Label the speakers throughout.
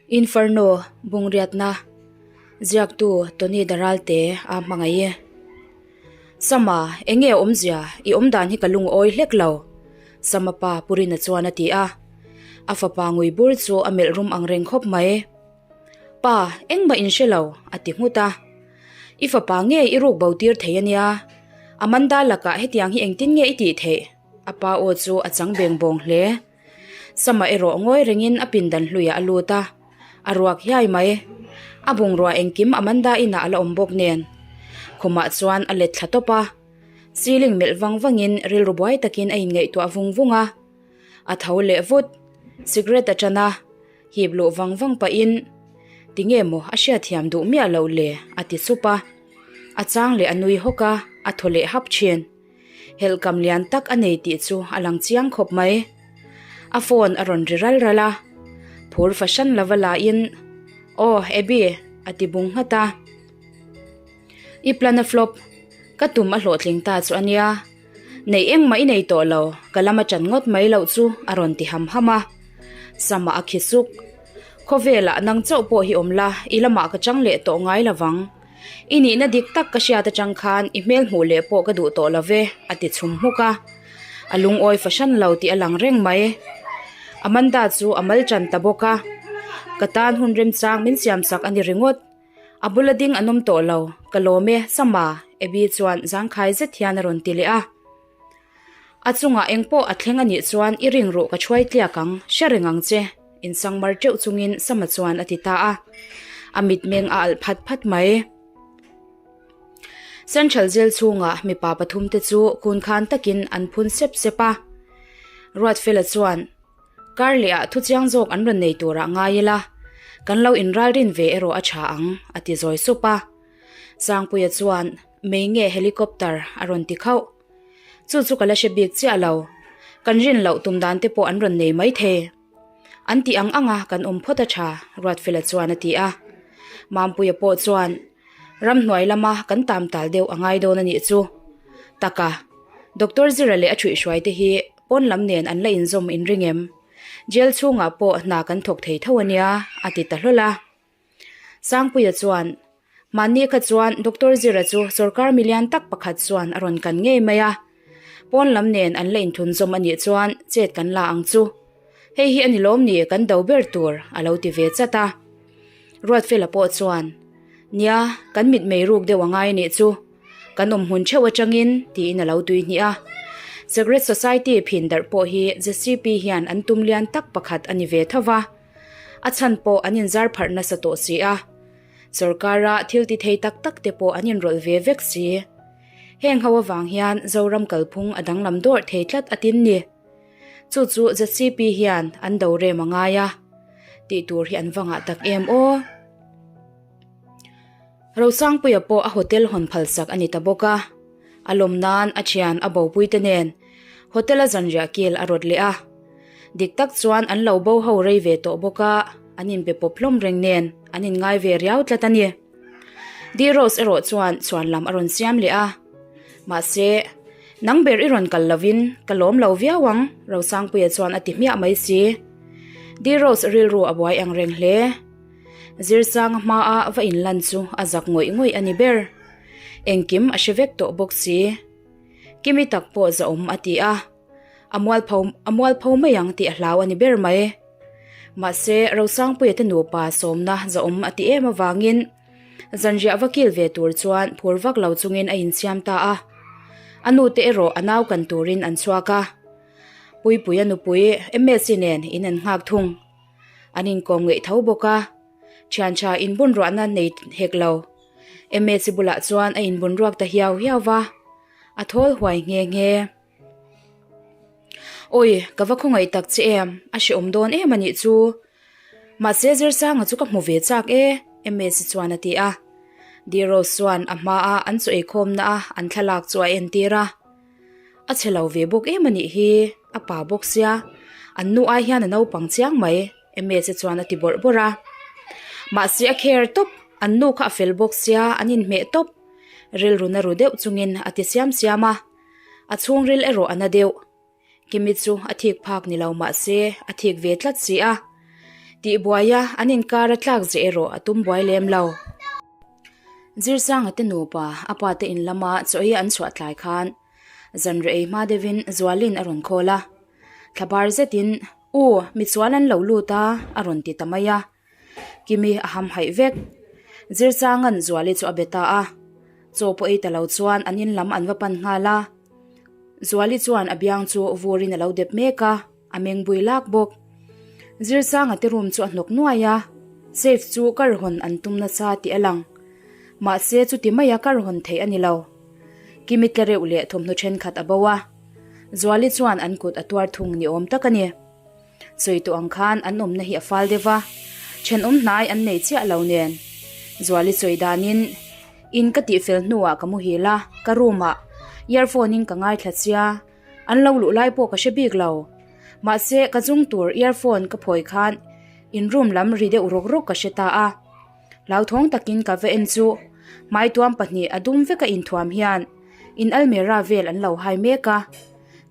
Speaker 1: Inferno, Bungriatna, Ziaktu Tony Daralte a hmangaih e. Sama, enge a awmzia, i awmdan hi ka lungawi hlek lo, Sama pa Purina chuan a ti a. A fapa ngui bur chu a melh rum ang reng khawp mai. Pa, engmah in hre lo, a ti nghut a. I fapa nge i ruk bo tir thei a nia? Amanda lakah hetiang hi engtin nge i tih theih? A pa aw chu a chang beng bawng hle. Sama erawh ngawi rengin a pindan hluiah a lut a, a ruak hiai mai. A bungrua engkim Amanda inah a la awm bawk nen. Khumah chuan a let thla tawp a. Ceiling melh vang vangin rilru buai takin a inngaihtuah vung vung a. A tho leh vut. Cigarette a tan a. Hip luh vang vang pahin, Tinge maw a hriatthiam duh miah loh le? a ti sup a. A chang leh a nui hawk a, a thaw leh hap thin. Helhkam lian tak a nei tih chu a lang chiang khawp mai. A phone a rawn ri ral ral a, phur fahran lova lahin, Aw, Abby, a ti bung nghat a. I plan a flop, ka tum a hlawhtling ta chu a nia. Neih engmah i nei tawh lo, ka lam a ṭan ngawt mai loh chu a rawn ti ham ham a. Sama a khi suk. Khawvelah nang chauh pawh hi awm la, i lamah ka chang leh tawh ngai lo vang. I nihna dik tak ka hriat atang khan i hmel hmuh leh pawh ka duh tawh lo ve, a ti chhum hmuk a. A lungawi fahran lo tih a lang reng mai. Amanda chu a mal ṭan ta bawk a. Ka tan hun remchang min siamsak a ni ringawt. A bula ding an awm tawh lo, ka lawm e, Sama, Abby chuan zangkhai zet hian a rawn ti leh a. A chungah eng pawh a thleng a nih chuan i ring ruh ka chhuai tliak ang, hre reng ang che, insang mar teuh chungin Sama chuan a ti ta a. A mitmeng a alh phat phat mai. Central Jail chhungah mipa pathumte chu kunkhan takin an phun sep sep a. Ruatfela chuan. Kar leh ah thuchiang zawk an rawn nei turah ngai ila, kan lo inralrin ve erawh a tha ang, a ti zawi sup a. Sangpuia chuan, Mei nge helicopter a rawn ti khauh. Chu chu ka la hre bik chiah lo. Kan rin loh tum dan te pawh an rawn nei mai thei. An tih ang ang a kan awm phawt a tha, Ruatfela chuan a ti a. Mampuia pawh chuan, Ramhnuai lama kan tam tal deuh a ngai dawn a nih chu. Taka, Doctor Zira leh a thuihhruai te hi Pawn lam nen an la inzawm inring em? Jail chhungah pawh hna kan thawk thei tho a nia, a ti ta hlawl a. Sangpuia chuan, Mahni kha chuan Doctor Zira chu sawrkar milian tak pakhat chuan a rawn kan ngei mai a. Pawn lam nen an la inthunzawm a nih chuan chet kan la ang chu. Hei hi a ni lawm ni kan do ber tur, a lo ti ve chat a. Ruatfela pawh chuan, Nia, kan mitmei ruk deuh a ngai a nih chu. Kan awm hmun theuh atangin, tiin a lo tui hnih a. Secret Society phin darh pawh hi ZCP hian an tum lian tak pakhat a ni ve tho va. A chhan pawh an inzar pharh nasa tawh si a. Sorkara thil ti thei tak tak te pawh an inrawlh ve vek si. Heng ho avang hian Zoram kalphung a danglam dawrh thei tlat a tin ni. Chu chu ZCP hian an do rem a ngai a. Tih tur hi an va ngah tak em aw. Rosangpuia pawh a hotel hawn phalsak a ni ta bawk a, a lawm nan a thian a bopui te nen hotel a zanriah kil a rawt leh a. Dik tak chuan an lo bo ho rei ve tawh bawk a, an inbe pawp hlawm reng nen an inngai ve riau tlat a ni. D-Rose erawh chuan chhuan lam a rawn siam leh a, mahse, nang ber i rawn kal lovin ka lawm lo viau ang, Rosangpuia chuan a ti hmiah mai si. D-Rose rilru a buai ang reng hle. Zirsanga hmaa va inlan chu a zak ngawih ngawih a ni ber. Engkim a hre vek tawh bawk si. Kimi tak pawh zahawm a ti a, a mualpho a mualpho mai ang tih a hlau a ni ber mai. Mahse, Rosangpuia te nupa sawmna zahawm a ti em avangin zanriah va kil ve tur chuan phur vak lo chungin a insiam ta a. A nute erawh a nau kan turin an chhuak a. Puipuia nupui Msi nen in an nghak thung. An inkawm ngeih tho bawk a, thian tha inbun ruahna nei hek lo. Msi bulah chuan a inbun ruak ta hiau hiau va, a thawl huai nghe nghe. Awi, ka va khawngaih tak che em, a hrehawm dawn em a nih chu. Mahse Zirsanga chu ka hmu ve chak e, Msi chuan a ti a. D-Rose chuan a hmaa an chaw eikhawmna a an thlalak chu a entir a. A chhe lo ve bawk em a nih hi, a pa bawk sia, an nu ai hian a naupang chiang mai, Msa chuan a ti bawrh bawrh a. Mahse a kher tawp, an nu kha a fel bawk sia, an inhmeh tawp, rilru na ru deuh chungin a ti siam siam a, a chhungril erawh a na deuh. Kimi chu a thik phak ni lo mahse a thik ve tlat si a. Tihbuaia an inkar a tlak zeh erawh a tum buai lem lo. Zirsanga te nupa a pa te in lama chaw ei an chhuah tlai khan zanreh ei hma deuhin Zualin a rawn khawl a. Thlabar zetin, U, mitsual an lo lut a, a rawn ti ta mai a. Kimi a hamhaih vek. Zirsanga'n Zuali chu a be ta a. Chaw pawh ei ta lo chuan an in lam an va pan nghal a. Zuali chuan a biang chu vurin a lo dep mek a, a meng bui lak bawk. Zirsanga te room chu a hnawk nuai a, safe chu kar hawn an tum nasa tih a lang. Mahse chuti maia kar hawn theih a ni lo. Kimi tle reuh leh thawmhnaw thenkhat a bo a. Zuali chuan an kut a tuar thung ni awm tak a ni. Sawi tawh ang khan an awmna hi a fal deuh va, thenawm hnai an nei chiah lo nen. Zuali sawi danin, In ka tihfel hnuah ka muhil a, ka room ah earphone in ka ngaithla chia, an lo luh lai pawh ka hre bik lo. Mahse, ka chung tur earphone ka phawi khan in room lam ri deuh rawk rawk ka hre ta a. Hlauthawng takin ka va en chu hmaituam pahnih a dum veka inthuam hian in almirah vel an lo hai mek a.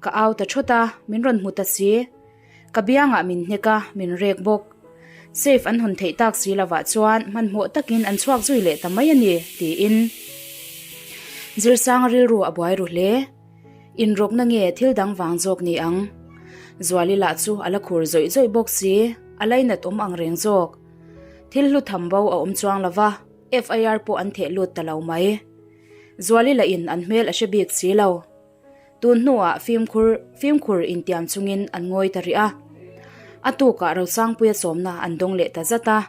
Speaker 1: Ka au ta thawt a, min rawn hmu ta si. Ka biangah min hnek a, min rek bawk. Safe an hawn theih tak si lovah chuan hmanhmawh takin an chhuak zui leh ta mai a ni, tiin Zirsanga rilru a buai ru hle. Inrawkna nge thil dang vang zawk ni ang? Zuali lah chu a la khur zawih zawih bawk si, a lainat awm ang reng zawk. Thil hlu tham bo a awm chuang lova, FIR pawh an theh lut ta lo mai. Zuali lahin an hmel a hre bik si lo. Tun hnuah fimkhur fimkhur intiam chungin an ngawi ta rih a. A tukah Rosangpuia sawmna an dawng leh ta zat a.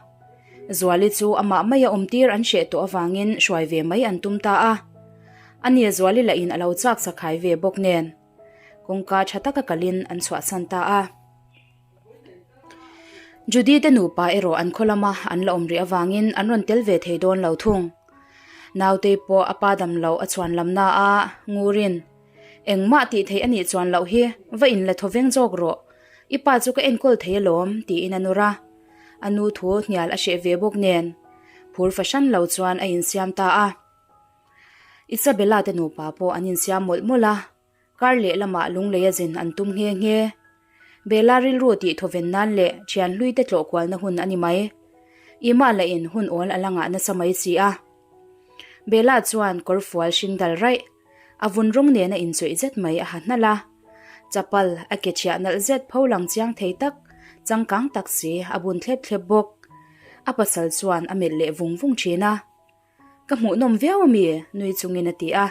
Speaker 1: Zuali chu amah maia awmtir an hreh tawh avangin hruai ve mai an tum ta a. Ani Zuali lahin a lo chak sakhai ve bawk nen kawngka tha taka kalin an chhuahsan ta a. Judy te nupa erawh an khaw lama an la awm rih avangin an rawn tel ve thei dawn lo thung. Nautei pawh a pa dam loh a chhuan lamna a ngurin, Engmah tih theih a nih chuan loh hi va in la thawveng zawk rawh, i pa chu ka enkawl thei alawm tiin a nur a. A nu thu hnial a hreh ve bawk nen phur fahran lo chuan a insiam ta a. Isabella te nupa pawh an insiam mawlh mawlh a. Kar leh lamah lungleia zin an tum nghe nghe. Bella rilru tih thawven nan leh thian hlui te tlawh kualna hun a ni mai. Ima lahin hun awl a la ngah nasa mai si a. Bella chuan kawr fual hring dal raih, a vun rawng nena inchawih zet mai a ha hnalh a. Chapal a ke chhiah nalh zet pho lang chiang thei tak, changkang tak si a bun thlep thlep bawk. A pasal chuan a melh leh vung vung thin a. Ka hmuhnawm viau ami? nui chungin a ti a.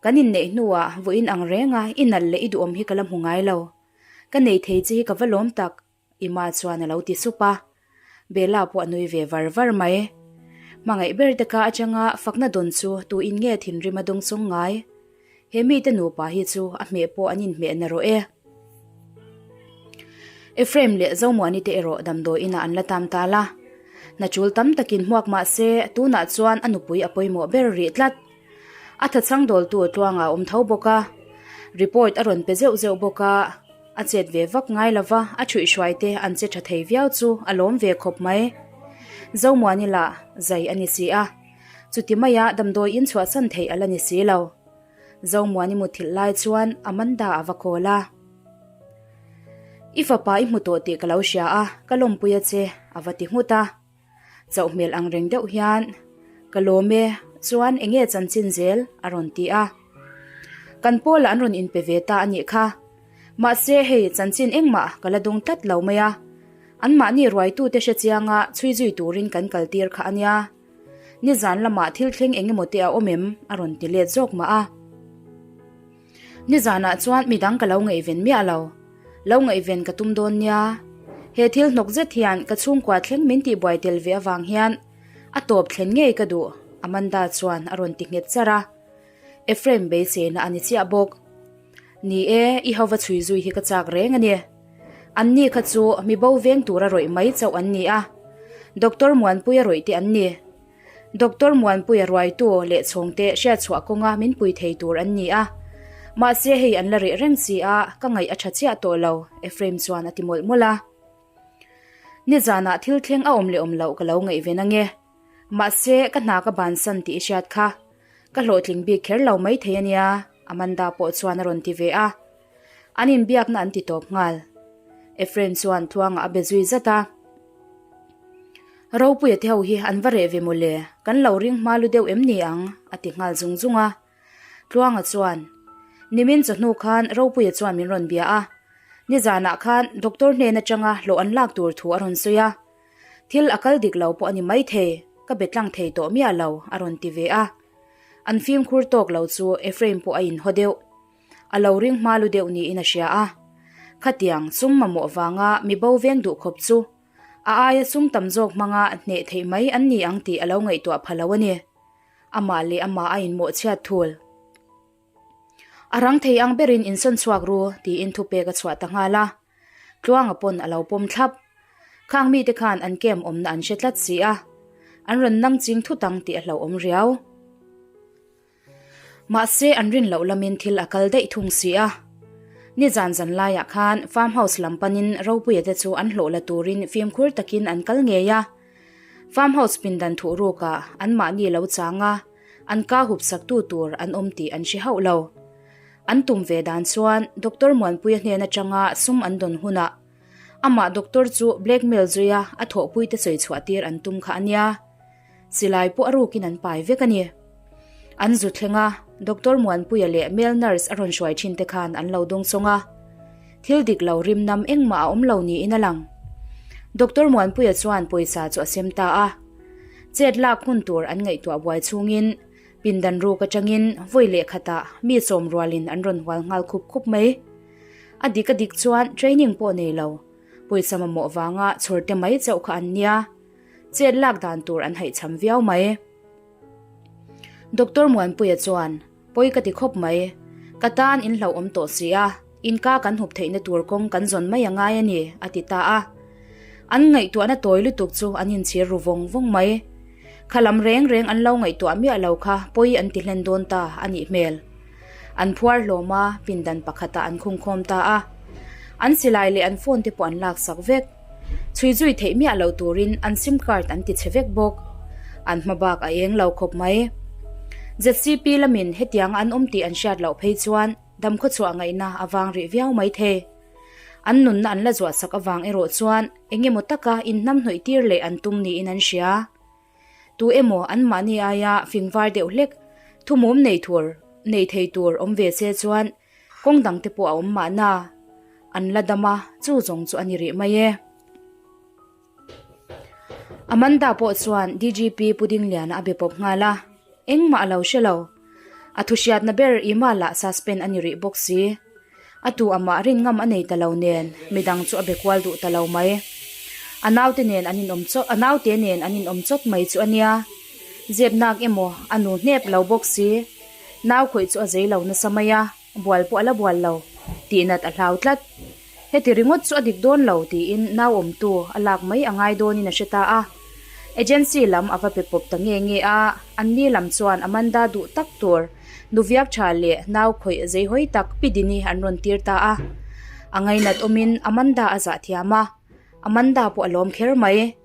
Speaker 1: Kan inneih hnuah vawiin ang renga i nalh leh i duhawm hi ka la hmu ngai lo. Ka nei thei che hi ka va lawm tak, Ima chuan a lo ti sup a. Bella pawh a nui ve var var mai. Hmangaih ber te ka atanga fakna dawn chu tuin nge thinrim a dawng chawng ngai? He mite nupa hi chu a hmeh pawh an inhmeh na rawh e. Ephraim leh Zomuani te erawh damdawi inah an la tam tal a. Hna tul tam takin hmuak mah se tunah chuan a nupui a pawimawh ber rih tlat. A thachhang dawltu tluangah a awm tho bawk a, report a rawn pe zeuh zeuh bawk a, a chet ve vak ngai lova a thuihhruai te an che tha thei viau chu a lawm ve khawp mai. Zomuani lah zai a ni si a, chuti maia damdawi in chhuahsan theih a la ni si lo. Zomuani muthilh lai chuan Amanda a va kawl a. I fapa i hmu tawh tih ka lo hria a, ka lawmpui a che, a va ti nghut a. Chauh hmel ang reng deuh hian, Ka lawm e, chuan eng nge chanchin zel? a rawn ti a. Kan pawlah an rawn inpe ve ta a nih kha. Mahse hei chanchin engmah ka la dawng tlat lo mai a. Anmahni ruaitute hre chianga chhui zui turin kan kaltir kha a nia. Nizan lamah thil thleng eng emaw te a awm em? a rawn ti let zawk mah a. Nizanah chuan midang ka lo ngaihven miah lo. Lo ngaihven ka tum dawn nia. He thil hnawk zet hian ka chhungkua thleng min tihbuai tel ve avang hian a tawp thlen ngei ka duh, Amanda chuan a rawn ti nghet char a. Ephraim beiseina a ni chiah bawk. Ni e, i hova chhui zui hi ka chak reng a ni. Anni kha chu mi bo veng tura rawih mai chauh an ni a. Doctor Muanpuia rawih te an ni. Doctor Muanpuia ruaitu leh chhawngte hriatchhuah kawnga min pui thei tur an ni a. Mahse hei an la reh reng si a, ka ngaih a tha chiah tawh lo, Ephraim chuan a ti mawlh mawlh a. Nizanah thil thleng a awm leh awm loh ka lo ngaihven ange. Mahse ka hna ka bansan tih i hriat kha. Ka hlawhtling bik kher lo maithei a nia, Amanda pawh chuan a rawn ti ve a. An inbiakna an ti tawp nghal. Ephraim chuan Tluanga a be zui zat a. Ropuia te ho hi an va reh ve mawle, kan lo ring hma lu deuh em ni ang? a ti nghal zung zung a. Tluanga chuan, Nimin chawhnu khan Ropuia chuan min rawn bia a, nizanah khan doctor hnen atanga hlawh an lak tur thu a rawn sawi a. Thil a kal dik lo pawh a ni maithei, ka be tlang thei tawh miah lo, a rawn ti ve a. An fimkhur tawk lo chu Ephraim pawh a inhaw deuh. A lo ring hma lu deuh niin a hria a. Khatiang sum mamawh vanga mi bo veng duh khawp chu a aia sum tam zawk hmanga hneh theih mai an ni ang tih a lo ngaihtuah pha lo a ni. Amah leh amah a inmawhchhiat thul. A rang thei ang berin insawn chhuak ru tiin thupek a chhuah ta nghal a. Tluanga pawn a lo pawm thlap. Khang mite khan an camp awmna an hre tlat si a. An rawn nang ching thut ang tih a hlauhawm riau. Mahse an rin loh lamin thil a kal daih thung si a. Nizan zan laiah khan farm house lam panin Ropuia te chu an hlawh la turin fimkhur takin an kal ngei a. Farm house pindan thuh rukah anmahni lo chang a, an ka hup saktu tur an awm tih an hre hauh lo. An tum ve dan chuan Doctor Muanpuia hnen atanga sum an dawn hunah amah doctor chu blackmail zuia a thawhpuite sawi chhuah tir an tum kha a nia. Silai pawh a rukin an pai vek a ni. An zu thleng a, Doctor Muanpuia leh male nurse a rawn hruai thin te khan an lo dawngsawng a. Thil dik lo rim nam engmah a awm lo niin a lang. Doctor Muanpuia chuan pawisa chu a sem ta a. Chet lak hun tur an ngaihtuah buai chhungin pindan ruk atangin vawi leh khatah mi sawm rualin an rawn hual nghal khup khup mai. A dik a dik chuan training pawh nei lo, pawisa mamawh vanga chhawr te mai chauh kha an nia. Chet lak dan tur an haihchham viau mai. Doctor Muanpuia chuan, Pawi ka ti khawp mai. Ka tan in hlauhawm tawh si a, in ka kan hup theihna tur kawng kan zawn mai a ngai a ni, a ti ta a. An ngaihtuahna tawi lutuk chu an inchhir ru vawng vawng mai. Kha lam reng reng an lo ngaihtuah miah lo kha pawi an ti hlen dawn ta a nih hmel. An phuar hlawm a, pindan pakhatah an khungkhawm ta a. An silai leh an phone te pawh an laksak vek. Chhui zui theih miah loh turin an sim card an ti chhe vek bawk. An hma bak a eng lo khawp mai. ZCP lamin hetiang an awm tih an hriat loh phei chuan damkhawchhuah ngaihna a vang rih viau mai thei. An nunna an la zuah sak avang erawh chuan eng emaw taka inhnamhnawih tir leh an tum niin an hria. Tu emaw anmahni aia fingvar deuh hlek thumum nei thur nei thei tur awm ve se chuan Kawng dang te pawh a awm mahna, an la dam a, chu zawng chu a ni rih mai e. Amanda pawh chuan DGP Pu Dingliana a be pawp nghal a, engmah a lo hre lo. A thuhriatna ber Ima lah suspend a ni rih bawk si. A tu amah rin ngam a nei ta lo nen, midang chu a be kual duh ta lo mai. A naute nen an inawm chawt, a naute nen an inawm chawt mai chu a nia. Zep nak emaw a nu hnep lo bawk si. Nau khawih chu a zei lo nasa mai a, bual pawh a la bual lo, tih nat a hlau tlat. Heti ringawt chu a dik dawn lo tiin nau awmtu a lak mai a ngai dawnin a hre ta a. Agency lam a va pe pawp ta nge nge a, anni lam chuan Amanda duh tak tur nuviak tha leh nau khawih zeihawi tak Pi Dini an rawn tir ta a. A ngainat awmin Amanda a zah thiam a, Amanda pawh a lawm kher mai.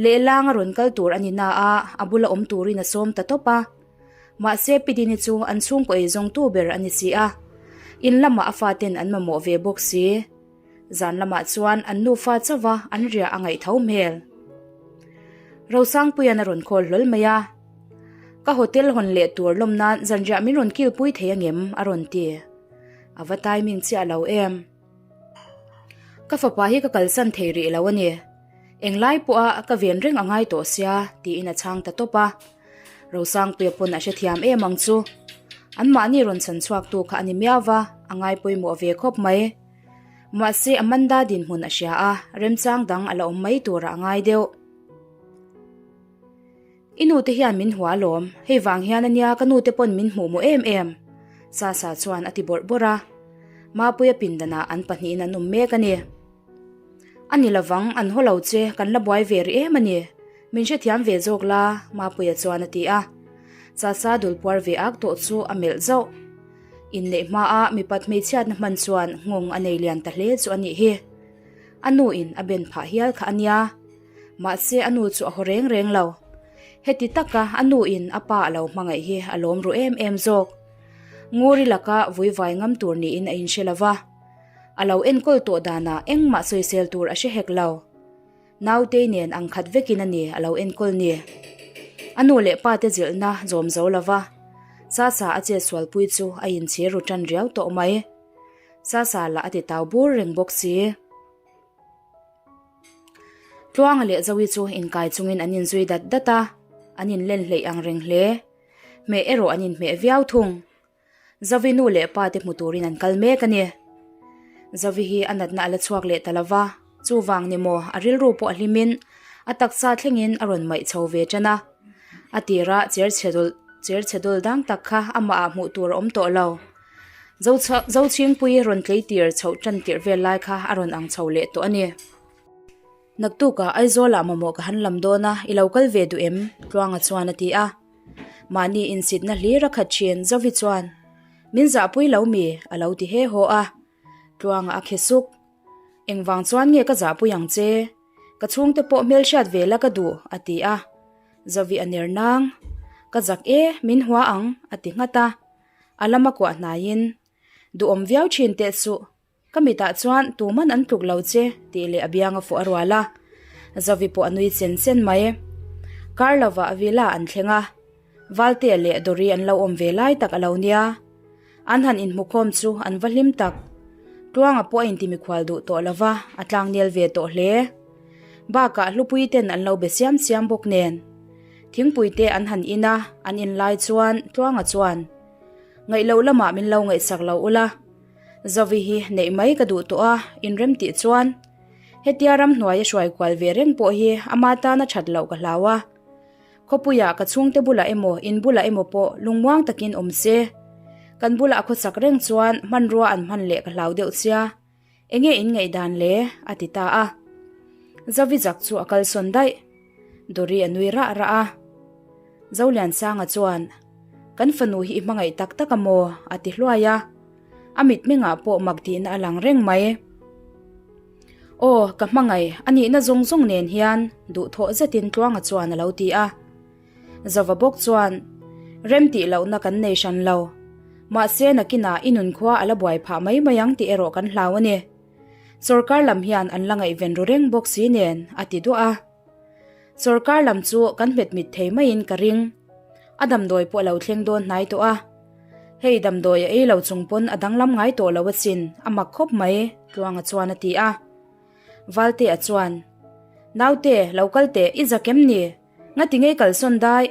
Speaker 1: Lehlang a rawn kal tur a ni na a, a bula awm turin a sawm ta tawp a. Mahse Pidini chu an chhungkaw ei zawngtu ber a ni si a, in lamah a faten an mamawh ve bawk si. Zan lamah chuan an nufa chauva an riah a ngaih tho hmel. Rosangpuian a rawn call hlawl mai a, Ka hotel hawn leh tur lawm nan zanriah min rawn kilpui thei angem? a rawn ti. A va timing chiah lo em? Ka fapa hi ka kalsan thei rih lo a ni. Englai pawha ka ven reng a ngai tawh sia tiin a chhang ta tawp a. Rosangpuia pawn a hrethiam em ang chu. Anmahni rawn chhan chhuaktu kha a ni miau va, a ngai pawimawh ve khawp mai. Mahse Amanda dinhmun a hria a, remchang dang a la awm mai turah a ngai deuh. I nu te hian min hua alawm, hei vang hian ania ka nu te pawn min hmuh mawh em em Sasa chuan a ti bawrh bawrh a. Mapuia pindanah an pahnihin an awm mek a ni. A ni lovang, an haw lo che, kan la buai ve rih em a ni. Min hrethiam ve zawk la, Mapuia chuan a ti a. Sasa dul puar ve ak tawh chu a melh zauh. Inneih hmaa mipat hmeichhiatna hman chuan nghawng a nei lian ta hle chu a nih hi. A nu in a ben phah hial kha a nia. Mahse a nu chu a haw reng reng lo. Heti taka a nu in a pa a lo hmangaih hi a lawm ru em em zawk. Nguri laka vuivai ngam tur niin a inhre lo va. A lo enkawl tawh danah engmah sawisel tur a hre hek lo. Nautei nen ang khat vekin a ni a lo enkawl ni. A nu leh pa te zilhna zawm zo lova Sasa a chetsualpui chu a inchhir ru tan riau tawh mai. Sasa lah a ti tau bur reng bawk si. Tluanga leh Zoe chu inkai chungin an inzui dat dat a, an inlen hleih ang reng hle. Hmeh erawh an inhmeh viau thung. Zoe nu leh pa te hmu turin an kal mek a ni. Zoe hi a natna a la chhuak leh ta lo va, chuvang ni maw a rilru pawh a hlimin a taksa thlengin a rawn maih chho ve tan a. A tira cher chhe dul cher chhe dul dang tak kha amahah hmuh tur a awm tawh lo. Zochhingpui rawn tleitir chhoh tan tirh vel lai kha a rawn ang chho leh tawh a ni. Naktukah Aizawlah mamawh ka han lam dawn a, i lo kal ve duh em? Tluanga chuan a ti a. Mahni insitna hlir a khat thin Zovi chuan, Min zahpui lo mi? a lo ti he haw a. Tluanga a khe suk. Engvang chuan nge ka zahpui ang che? Ka chhungte pawh hmelhriat ve la ka duh, a ti a. Zovi a ner nang. Ka zak e, min hua ang, a ti nghat a. A lama kuah hnaiin, Duhawm viau thin teh suh, ka mitah chuan tuman an tluk lo che, tih leh a biang a fuh a rual a. Zovi pawh a nui chen chen mai. Kar lovah villa an thleng a, Valtea leh Dori an lo awm ve lai tak a lo nia. An han inhmukhawm chu an va hlim tak. Tluanga pawh a intimikhual duh tawh lo va, a tlangnel ve tawh hle. Bakah Hlupui ten an lo be siam siam bawk nen. Thingpui te an han in a, an in lai chuan Tluanga chuan, Ngaih loh lamah min lo ngaihsak lo ula, Zovi hi neih mai ka duh tawh a, inrem tih chuan hetia ramhnuai a hruai kual ve reng pawh hi ama tana that loh ka hlau a. Khawpuiah ka chhungte bulah emaw in bulah emaw pawh lungmuang takin awm se. Kan bulah a khawsak reng chuan hmanrua an hman leh ka hlau deuh sia. Enge in ngaihdan le? a ti ta a. Zovi zak chu a kalsawn daih. Dori a nui rah rah a. Zoliansanga chuan, Kan fanu hi i hmangaih tak tak a maw? a ti hluai a. A mitmengah pawh mak tihna a lang reng mai. Aw, ka hmangaih, a nihna zawng zawng nen hian duhthawh zetin Tluanga chuan a lo ti a. Zova bawk chuan, Rem tih lohna kan nei hran lo. Mahse nakinah i nunkhua a la buai phah mai mai ang tih erawh kan hlau a ni. Sorkar lam hian an la ngaihven ru reng bawk si nen, a ti duah a. Sorkar lam chu kan hmet mit thei maiin ka ring. A damdawi pawh a lo thleng dawn hnai tawh a. Hei damdawi a ei lo chung pawn a danglam ngai tawh lo asin, a mak khawp mai, Tluanga chuan a ti a. Valtea chuan, Naute, lo kal teh, i zak em ni? Ngati ngei kalsawn dai?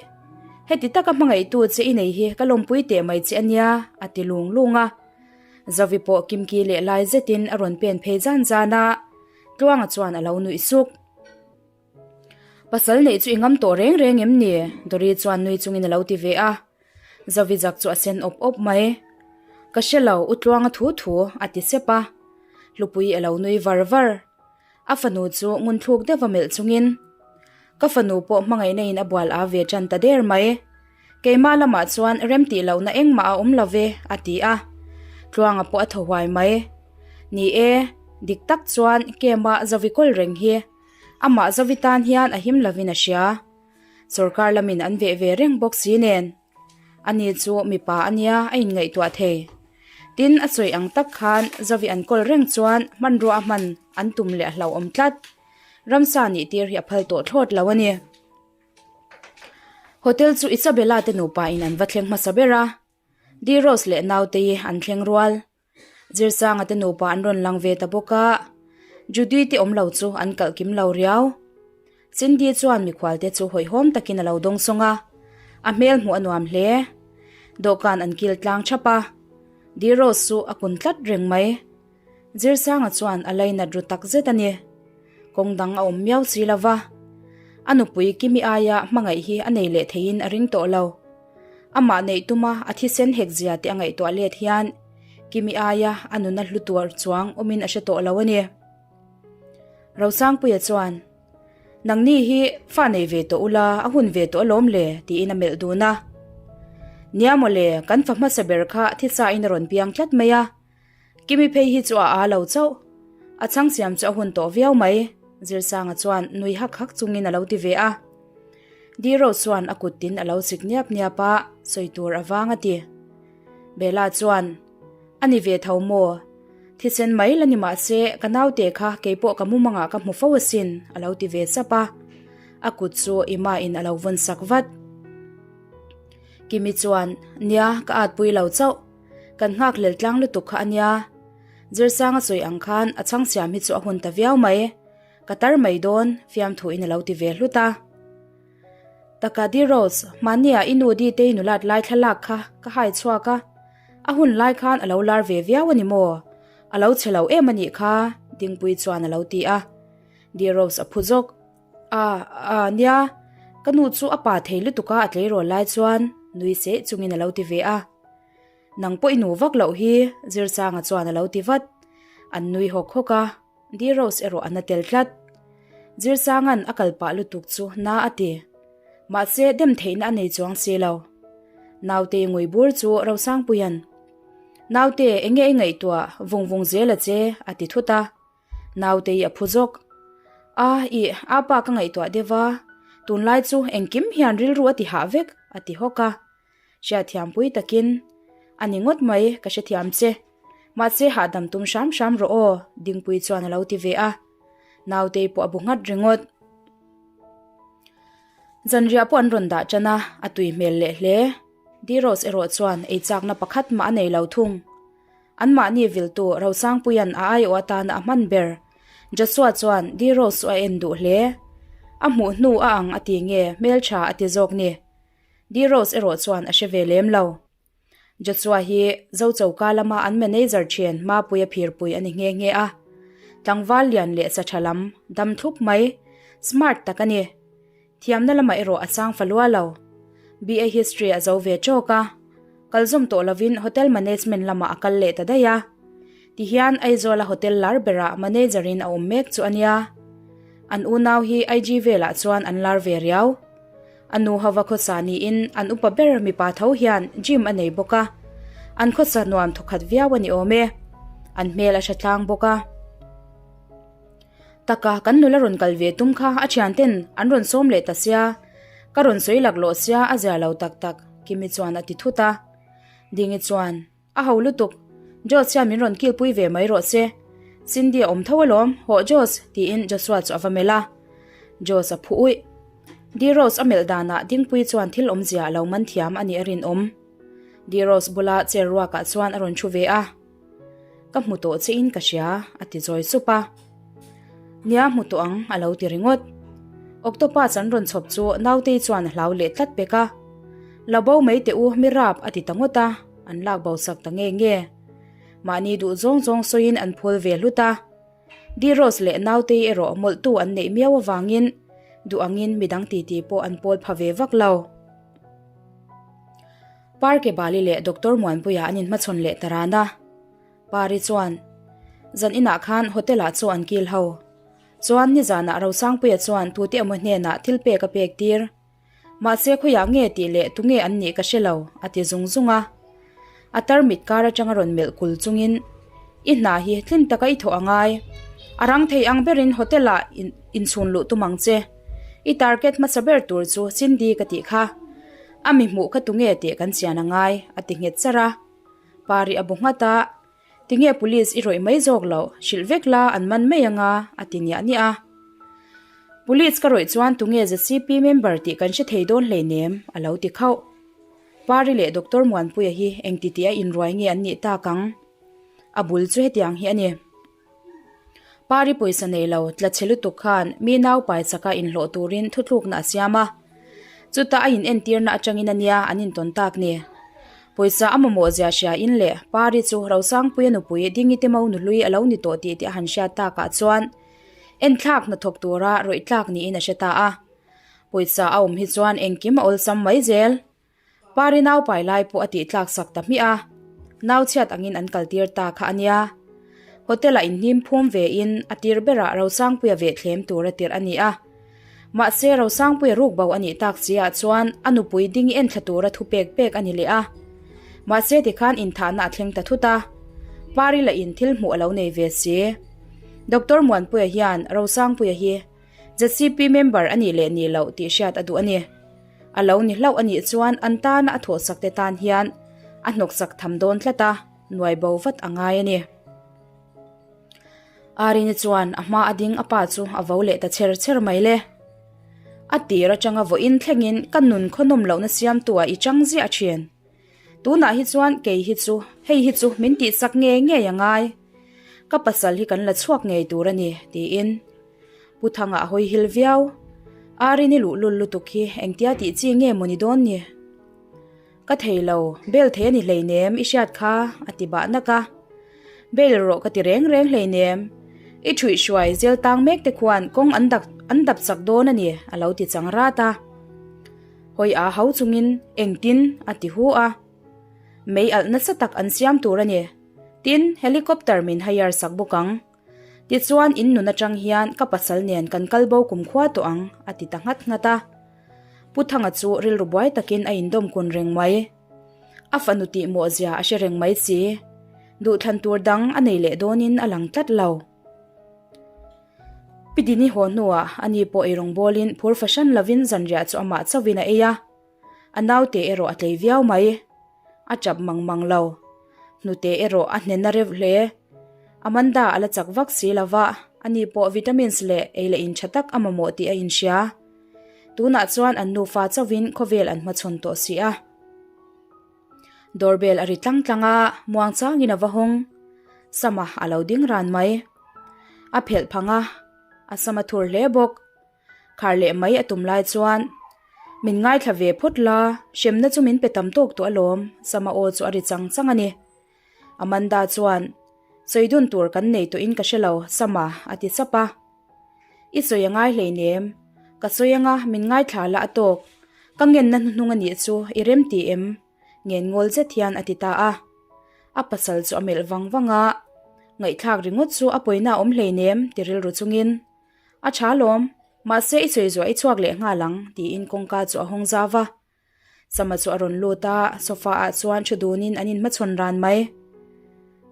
Speaker 1: Heti taka hmangaihtu che i nei hi ka lawmpui teh mai che ania, a ti lung lung a. Zovi pawh kimki leh lai zetin a rawn pen phei zan zan a, Tluanga chuan a lo nuih suk. Pasal neih chu i ngam tawh reng reng em ni? Dori chuan nui chungin a lo ti ve a. Zovi zak chu a sen awp awp mai. Ka hre lo, u Tluanga thu thu, a ti sep a. Hlupui a lo nui var var. A fanu chu ngunthluk deuh va melh chungin, Ka fanu pawh hmangaihna in a bual a ve tan ta der mai. Keimah lamah chuan rem tih lohna engmah a awm lo ve, a ti a. Tluanga pawh a thaw huai mai. Ni e, dik tak chuan Kema Zovi kawl reng hi amah Zovi tan hian a him lovin a hria. Sorkar lamin an veh ve reng bawk si nen. Ani chu mipa a nia a inngaihtuah thei. Tin, a sawi ang tak khan Zovi an kawl reng chuan hmanrua a hman an tum leh a hlauhawm tlat. Ramsa nih tir hi a phal tawh thlawt lo a ni. Hotel chu Isabella te nupa in an va thleng hmasa ber a, D-Rose leh Nautei an thleng rual. Zirsanga te nupa an rawn lang ve ta bawk a, Judy te awm lo chu an kalh kim lo riau. Cindy chuan mikhual te chu hawihhawm takin a lo dawng sawng a, a hmel hmuh a nuam hle. Dawhkan an kil tlang thap a, D-Rose chu a kun tlat reng mai. Zirsanga chuan a lainat ru tak zet a ni. Kawng dang a awm miau si lo va. A nupui Kimi aia hmangaih hi a nei leh theiin a ring tawh lo. Amah neih tuma a thisen hek zia te a ngaihtuah let hian Kimi aia a nuna hlu tuar chuang awmin a hre tawh lo a ni. Rosangpuia chuan, Nangni hi fa nei ve tawh ula a hun ve tawh alawm le tiin a melh dun a. Nia mawle, kan fa hmasa ber kha thisain a rawn piang tlat mai a. Kimi phei hi chu a aa lo chauh. A chhang siam chu a hun tawh viau mai, Zirsanga chuan nui hak hak chungin a lo ti ve a. Diro chuan a kut tin a lo chik niap niap a, sawi tur a vang a ti. Bella chuan, A ni ve tho maw? Thisen mai la ni mah se, ka naute kha keipawh ka mumangah ka hmu fo asin, a lo ti ve sap a. A kut chu Ima in a lo vawn sak vat. Kimi chuan, Nia, ka atpui lo chauh. Kan nghakhlel tlang lutuk kha a nia. Zirsanga sawi ang khan a chhang siam hi chu a hun ta viau mai. Ka tar mai dawn, fiamthu in a lo ti ve hlut a. Taka Di Rose, mahnia i nu Ditei nulat lai thlalak kha ka hai chhuak a, a hun lai khan a lo lar ve viau a ni maw? A lo chhe lo em a nih kha, Dingpui chuan a lo ti a. Di Rose a phu zawk. A, a, nia, ka nu chu a pa thei lutuk a a tleirawl lai chuan nui seh chungin a lo ti ve a. Nang pawh i nu vak loh hi, Zirsanga chuan a lo ti vat. An nui hawk hawk a. Di Rose erawh a na tel tlat. Zirsanga'n a kal pah lutuk chu na a ti. Mahse dem theihna a nei chuang si lo. Naute ngui bur chu Rosangpuia'n, Naute, enge i ngaihtuah vung vung zel a che? a ti thut a. Nautei a phu zawk. A, ih, apa ka ngaihtuah deuh a, tunlai chu engkim hian rilru a ti hah vek, a ti hawk a. Hriatthiampui takin, A ni ngawt mai, ka hrethiam che. Mahse hahdam tum hram hram rawh aw, Dingpui chuan a lo ti ve a. Nautei pawh a bu nghat ringawt. Zanriah pawh an rawn dah tan a, a tui hmel leh hle. Diros erawh chuan ei chakna pakhat mah a nei lo thung. Anmahni viltu Rosangpuia'n a aiawh atana a hman ber. Joshua chuan Diros chu a en duh hle. A hmuh hnu a ang a ti nge hmeltha a ti zawk ni. Di Rose erawh chuan a hre ve lem lo. Joshua hi Zo choka lama an manager thian Mapuia phirpui a ni nghe nghe a. Tlangval lian leh sa tha lam, dam thlup mai, smart tak a ni. Thiamna lamah erawh a chang fa lua lo. BA History a zo ve tawk a, kal zawm tawh lovin Hotel Management lamah a kal leh ta daih a. Tihian Aizawla hotel lar berah manager in a awm mek chu a nia. An unau hi IG velah chuan an lar ve riau. A nu hova khawsa niin an upa ber mipa tho hian gym a nei bawk a, an khawsa nuam thawkhat viau a ni awm e. An hmel a hre tlang bawk a. Taka kan nula rawn kal ve tum kha a thianten an rawn sawm leh ta sia, ka rawn sawi laklawh sia a zia lo tak tak, Kimi chuan a ti thut a. Dingi chuan. A ho lutuk, Josh hian min rawn kilpui ve mai rawh se. Cindy a awm tho alawm, hawh Josh, tiin Joshua chu a va melh a. Josh a phu uih. Di Rose a melh danah Dingpui chuan thil awmzia a lo man thiam a nih a rinawm. Di Rose bula chair ruakah chuan a rawn thu ve a. Ka hmu tawh che in ka hria, a ti zawi sup a. Nia hmu tawh ang, a lo ti ringawt. Octopus an rawn chhawp chu Nautei chuan a hlau leh tlat pek a. La bo mai teh u, mi rap, a ti ta ngawt a. An lak bo sak ta nge nge. Mahni duh zawng zawng sawiin an phul ve hlut a. Di Rose leh Nautei erawh mawlhtu an neih miau avangin duh angin midang titi pawh an pawl pha ve vak lo. Parke Bali leh Doctor Muanpuia an inhmachhawn leh ta ran a. Pari chuan, Zan inah khan hotel ah chaw an kil ho. Chuan nizanah Rosangpuia chuan tute emaw hnenah thil pek a pek tir. Mahse khawiah nge tih leh tunge an nih ka hre lo, a ti zung zung a. A tarmit kar atanga rawn melh kul chungin, I hna hi tlin taka i thawh a ngai. A rang thei ang berin hotel ah inchhun luh tum ang che. I target hmasa ber tur chu Cindy ka tih kha. A mi hmuh kha tunge tih kan chian a ngai, a ti nghet charh a. Pari a bu nghat a, Tinge police i rawih mai zawk loh, hrilh vek la an man mai anga, a ti niah niah a. Police ka rawih chuan tunge ZCP member tih kan hre thei dawn hleinem, a lo ti khauh. Pari leh Doctor Muanpuia hi engti tih a inruai nge an nih tak ang? A bul chu hetiang hi a ni. Pari pawisa nei lo tla chhe lutuk khan mi nau pai chaka inhlawh turin thutlukna a siam a. Chuta a inentirna atangin a nia an intawn tak ni. Pawisa a mamawh zia hria in leh Pari chu Rosangpuia nupui Dingi te mo nuhlui a lo ni tawh tih te a han hriat takah chuan enthlak hnathawk tura rawih tlak niin a hre ta a. Pawisa a awm hi chuan engkim a awlsam mai zel. Pari nau pai lai pawh a tih tlak sak ta hmiah a, nau chhiat angin an kal tir ta kha a nia. Hotel ah inhnim phum ve in a tir berah Rosangpuia veh thlem tur a tirh a ni a. Mahse Rosangpuia ruk bo a nih tak si ah chuan a nupui ding i enthla tura thu pek pek a ni leh a. Mahse tikhan inthahna a thleng ta thut a, Pari lah in thil hmuh a lo nei ve si. Doctor Muanpuia hian Rosangpuia hi ZCP member a nih leh nih loh tih hriat a duh a ni. A lo ni hlauh a nih chuan an tana a thawhsak te tan hian a hnawksak tham dawn tlat a, nuai bo vat a ngai a ni. Arini chuan a hma a ding a pa chu a vo leh ta cher cher mai le. A tir atanga vawiin thlengin ka nun khawnawm lohna siamtu ah i chang ziah thin. Tunah hi chuan kei hi chu hei hi chu min tihsak ngei ngei a ngai. Ka pasal hi kan la chhuak ngei tur a ni, tiin Pu Thanga a hawi hil viau. Arini luhlul lutuk hi engtia tih chi nge maw ni dawn ni? Ka thei lo, bel thei a ni hleinem i hriat kha, a ti bah nak a. Bel rawh ka ti reng reng hleinem. I ṭhuih hruai zel tang mek te khuan kawng an dak an dap chak dawn a ni, a lo ti chang rat a. Hawi a hau chungin engtin a ti hu a. Mei alh nasa tak an siam tur a ni. Tin, helicopter min hire sak bawk ang. Tichuan in nun atang hian ka pasal nen kan kal bo kumkhua tawh ang, a ti ta nghat nghat a. Pu Thanga chu rilru buai takin a indawm kun reng mai. A fanu tih mawhzia a hre reng mai si. Duhthlan tur dang a nei leh dawnin a lang tlat lo. Pi Dini haw hnuah ani pawh eirawng bawlin phur fahran lovin zanriah chu amah chauhin a ei a. A naute erawh a tlei viau mai. A chap mang mang lo. Hnute erawh a hnen a reuh hle. Amanda a la chak vak si lo va, ani pawh vitamins leh ei leh in tha tak a mamawh tih a inhria. Tunah chuan an nufa chauhin khawvel an hmachhawn tawh si a. Doorbell a ri tlang tlang a, muang changin a va hawng. Sama a lo ding ran mai. A phelh phang a, a sam a thur hle bawk. Khar leh mai a tum lai chuan, Min ngaithla ve phawt la, hremna chu min pe tam tawk tawh alawm, Sama aw chu a ri chang chang a ni. Amanda chuan, Sawi dun tur kan nei tawhin ka hre lo, Sama, a ti sap a. I sawi a ngai hleinem, ka sawi anga min ngaithla la a tawk, ka ngenna hnuhnung a nih chu i rem ti em? Ngen ngawl zet hian a ti ta a. A pasal chu a melh vang vang a, Ngaihthlak ringawt chu a pawina a awm hleinem, ti rilru chungin. A tha lawm, mahse i sawi zuah i chhuak leh nghal ang, tiin kawngka chu a hawng zau va. Sama chu a rawn lut a, sofa ah chuan thu dunin an inhmachhawn ran mai.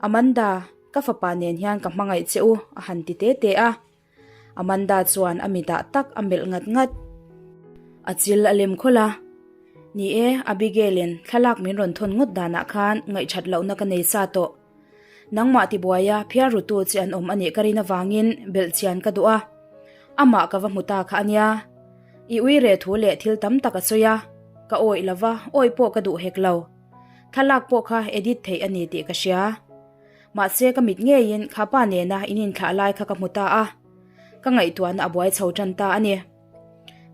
Speaker 1: Amanda, ka fapa nen hian ka hmangaih che u, a han ti te te a. Amanda chuan a mitah tak a melh ngat ngat. A chil a lem khawlh a. Ni e, Abigail-in thlalak min rawn thawn ngawt danah khan ngaihthat lohna ka nei sa tawh. Nangmah tibuaia phiar rutu che an awm a nih ka rin avangin belhchian ka duh a, amah ka va hmu ta kha a nia. I ui reh thu leh thil tam tak a sawi a, ka awih lo va, awih pawh ka duh hek lo. Thlalak pawh kha edit theih a ni tih ka hria. Mahse ka mit ngeiin kha pa nena in inthlah lai kha ka hmu ta a, ka ngaihtuahna a buai chho tan ta a ni.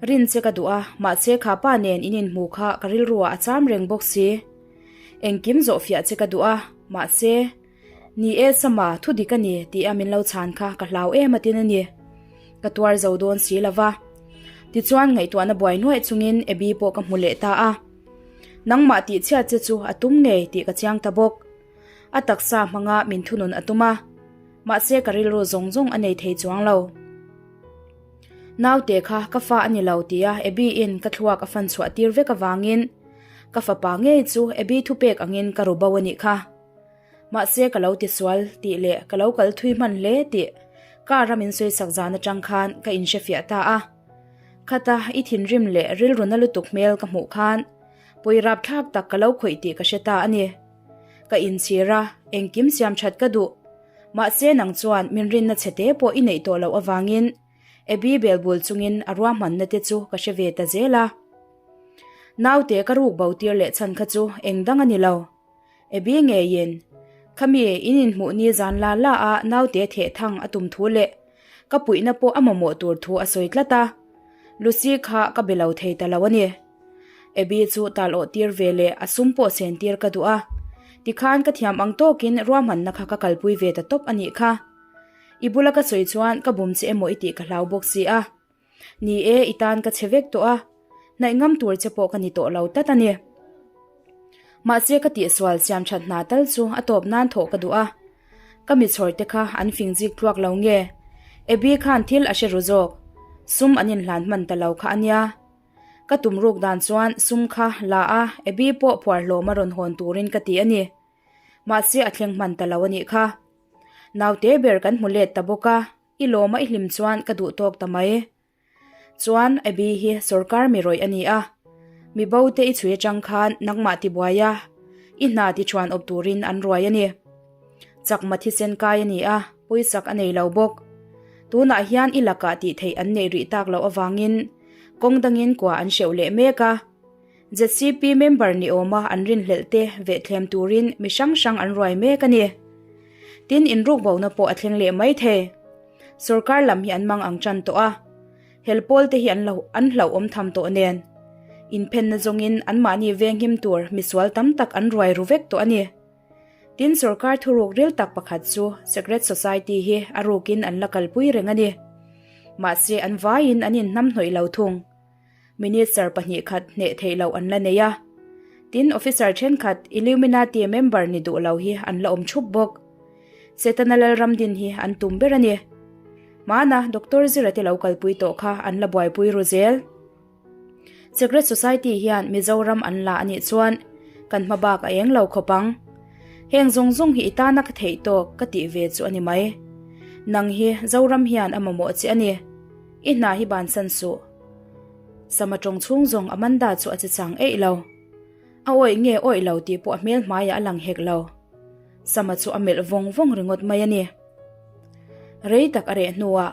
Speaker 1: Rin che ka duh a, mahse kha pa nen in inhmu kha ka rilruah a cham reng bawk si. Engkim zawhfiah che ka duh a, mahse, Ni e Sama, thu dik a ni, tih a min lo chhan kha ka hlau em atin a ni. Ka tuar zo dawn si lo va. Tichuan ngaihtuahna buai nuaih chungin Abby pawh ka hmu leh ta a. Nangmah tihchhiat che chu a tum ngei tih ka chiang ta bawk. A taksa hmanga min thunun a tum a, mahse ka rilru zawng zawng a nei thei chuang lo. Naute kha ka fa a ni lo tia Abby in ka thluak a fan chhuah tir vek avangin ka fapa ngei chu Abby thupek angin ka ru bo a nih kha. Mahse ka lo tisual tih leh ka lo kal thui hman hle tih car a min sawisak zan atang khan ka inhrefiah ta a. Khata i thinrim leh rilru na lutuk hmel ka hmuh khan pawi rapthlak tak ka lo khawih tih ka hre ta a ni. Ka inchhir a, engkim siam that ka duh. Mahse nang chuan min rinna chhe te pawh i neih tawh loh avangin Abby bel bul chungin a ruahmanna te chu ka hre ve ta zel a. Naute ka ruk bo tir leh chhan kha chu eng dang a ni lo. Abby ngeiin, Khami in inhmuh ni zan la la a naute theh thang a tum thu leh ka puihna pawh a mamawh tur thu a sawi tlat a. Lucy kha ka be lo thei ta lo a ni. Abby chu tal awh tir ve leh a sum pawh sen tir ka duh a. Tikhan ka thiam ang tawkin ruahmanna kha ka kalpui ve ta tawp a nih kha. I bula ka sawi chuan ka bum che emaw i tih ka hlau bawk si a. Ni e, i tan ka che vek tawh a, hnaih ngam tur che pawh ka ni tawh lo tlat a ni. Mahse ka tihsual siam that hna tal chu a tawp nan thawh ka duh a. Ka mi chhawr te kha an fing zik tluak lo nge? Abby khan thil a hre ru zawk. Sum an inhlan hman ta lo kha a nia. Ka tum ruk dan chuan sum kha la a, Abby pawh phuar hlawm a rawn hawn turin ka ti a ni. Mahse a thleng hman ta lo a nih kha. Naute ber kan hmu let ta bawk a, i lawm a i hlim chuan ka duh tawk ta mai. Chuan Abby hi sawrkar mi rawih a ni a, mi bo te i chhui atang khan nangmah ti buai a, i hna ti thuan awp turin an ruai a ni. Chakma thisen kai a ni a. Pawisak a nei lo bawk. Tunah hian i lakah tih theih an neih rih tak loh avangin kawng dangin kua an hreuh leh mek a. ZCP member ni awma an rinhlelh te vehthlem turin mi hrang hrang an ruai mek a ni. Tin, inrukbona pawh a thleng leh mai thei. Sorkar lam hi an mang ang tan tawh a. Hel pawl te hi an lo an hlauhawm tham tawh nen. Inphenna zawngin anmahni venghim tur misual tam tak an ruai ru vek tawh a ni. Tin, sorkar thuruk ril tak pakhat chu Secret Society hi a rukin an la kalpui reng a ni. Mahse an vaiin an inhnamhnawih lo thung. Minister 2 khat hneh theih loh an la nei a. Tin, officer thenkhat Illuminati member ni duh lo hi an la awm thup bawk. Setana Lalram din hi an tum ber a ni. Hmana Doctor Zira te lo kalpui tawh kha an la buaipui ru zel. Secret Society hian Mizoram an la a nih chuan kan hma bak a eng lo khawp ang. Heng zawng zawng hi i tana ka theih tawk ka tih ve chu a ni mai. Nang hi Zoram hian a mamawh che a ni. I hna hi bansan suh. Sama tawng chhung zawng Amanda chu a che chang eih lo. A awih nge awih lo tih pawh a hmel hmaiah a lang hek lo. Sama chu a melh vawng vawng ringawt mai a ni. Rei tak a reh hnuah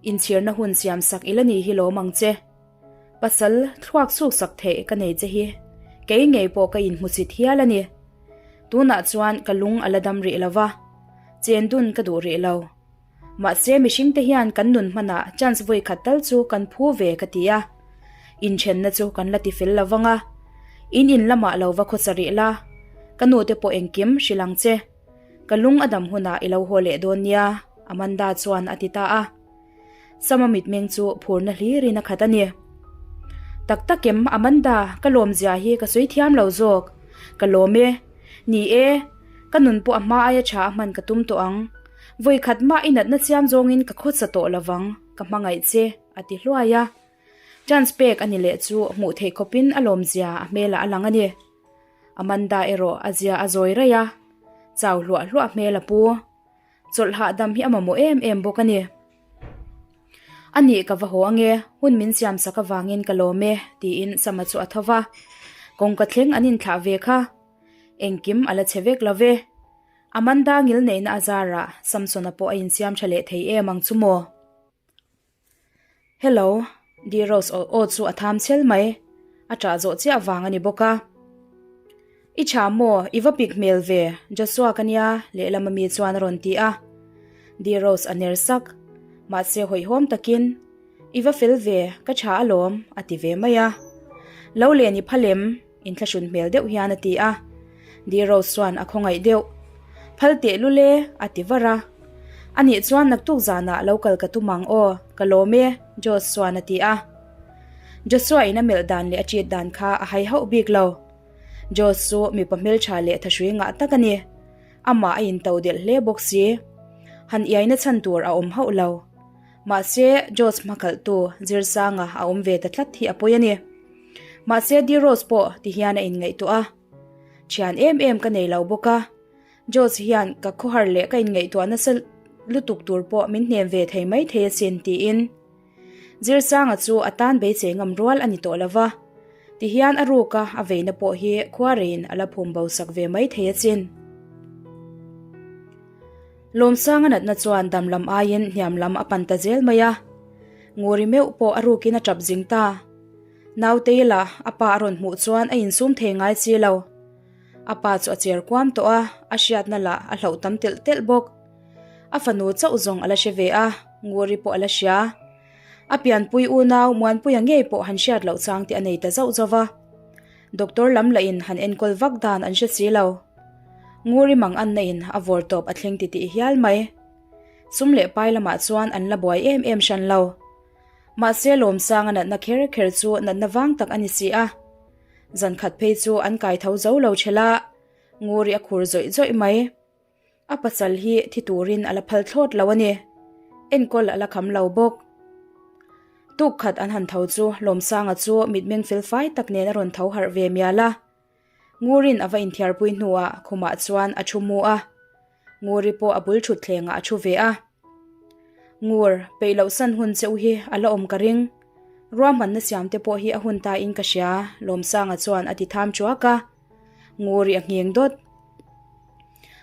Speaker 1: inchhirna hun siam sak ila ni hi lawm ang che. Pasal thluak chhuk sak theih ka nei che hi kei ngei pawh ka inhmusit hial a ni. Tunah chuan ka lung a la dam rih lo va, chen dun ka duh rih lo. Mahse mihringte hian kan nun hmanah chance vawi khat tal chu kan phu ve ka ti a, inthenna chu kan la ti fel lo vang a, in in lamah lo va khawsa rih la, ka nute pawh engkim hrilh ang che, ka lung a dam hunah i lo haw leh dawn nia, Amanda chuan a ti ta a. Sama mitmeng chu phurna hlirin a khat a ni. Tak takem Amanda, ka lawmzia hi ka sawi thiam lo zawk. Ka lawm e. Ni e, ka nun pawh a hma aia tha a hman ka tum tawh ang. Vawi khat mah i natna chiam zawngin ka khawsa tawh lovang, ka hmangaih che, a ti hluai a. Chance pek a ni leh chu hmuh theih khawpin a lawmzia a hmelah a lang a ni. Amanda erawh a zia a zawi raih a, chau hluah hluah hmel a pu. Chawlh hahdam hi a mamawh em em bawk a ni. A nih ka va haw ange, hun min siam sak avangin ka lawm e, tiin Sama chu a tho va. Kawngka thleng an inthlah ve kha. Engkim a la che vek lo ve. Amanda ngilneihna a zarah Samsona pawh a insiam tha leh thei em ang chu maw? Hello, D-Rose aw aw chu a tham chel mai. A ṭah zawh chiah vang a ni bawk a. I ṭha maw? I va pik hmel ve, Joshua ka nia, lehlam ami chuan a rawn ti a. D-Rose a ner sak. Mahse hawihhawm takin, I va fel ve, ka ṭha alawm, a ti ve mai a. Lo len i phal em? Inthlahrun hmel deuh hian a ti a. D-Rose chuan a khawngaih deuh. Phal teh lul e, a ti var a. Anih chuan naktuk zanah lo kal ka tum ang aw, ka lawm e, Josh chuan a ti a. Joshua in a melh dan leh a ṭit dan kha a hai hauh bik lo. Josh chu mipa hmelṭha leh thahrui ngah tak a ni. Amah a into delh hle bawk si. Han iaina chhan tur a awm hauh lo. Mahse, Josh hmakhalhtu Zirsanga a awm ve ta tlat hi a pawi a ni. Mahse D-Rose pawh ti hian a inngaihtuah a, Thian em em ka nei lo bawk a, Josh hian ka khawhar leh ka inngaihtuah nasa lutuk tur pawh min hnem ve thei mai thei asin tiin Zirsanga chu a tan beisei ngam rual a ni tawh lo va, ti hian a ruka a veina pawh hi khuareiin a la phum bo sak ve mai thei asin. Lawmsanga natna chuan dam lam aiin hniam lam a pan ta zel mai a, Nguri meuh pawh a rukin a tap zing ta. Nautei lah a pa a rawn hmuh chuan a insum thei ngai si lo. A pa chu a cher kuam tawh a, a hriatna lah a hloh tam telh telh bawk. A fanu chauh zawng a la hre ve a, Nguri pawh a la hria. A pianpui unau Muanpuia ngei pawh han hriat loh chang te a nei ta zauh zauh va. Doctor lam lahin han enkawl vak dan an hre si lo. Nguri mang anna in a vawr tawp a thleng titih hial mai. Sum leh pai lamah chuan an la buai em em hran lo. Mahse Lawmsanga natna kher kher chu natna vang tak a ni si a. Zan khat phei chu an kai tho zo lo ṭhelh a, Nguri a khur zawih zawih mai. A pasal hi thi turin a la phal thlawt lo a ni. Enkawl a la kham lo bawk. Tuk khat an han tho chu Lawmsanga chu mitmeng fel fai tak nen a rawn tho harh ve mial a. Ngurin a va inthiarpui hnuah khumah chuan a thu mu a. Nguri pawh a bul thutthlengah a thu ve a. Ngur, peih loh san hun che u hi a la awm ka ring. Ruahmanna siam te pawh hi a hun ta in ka hria, Lawmsanga chuan a ti tham chuak a. Nguri a ngheng dawt.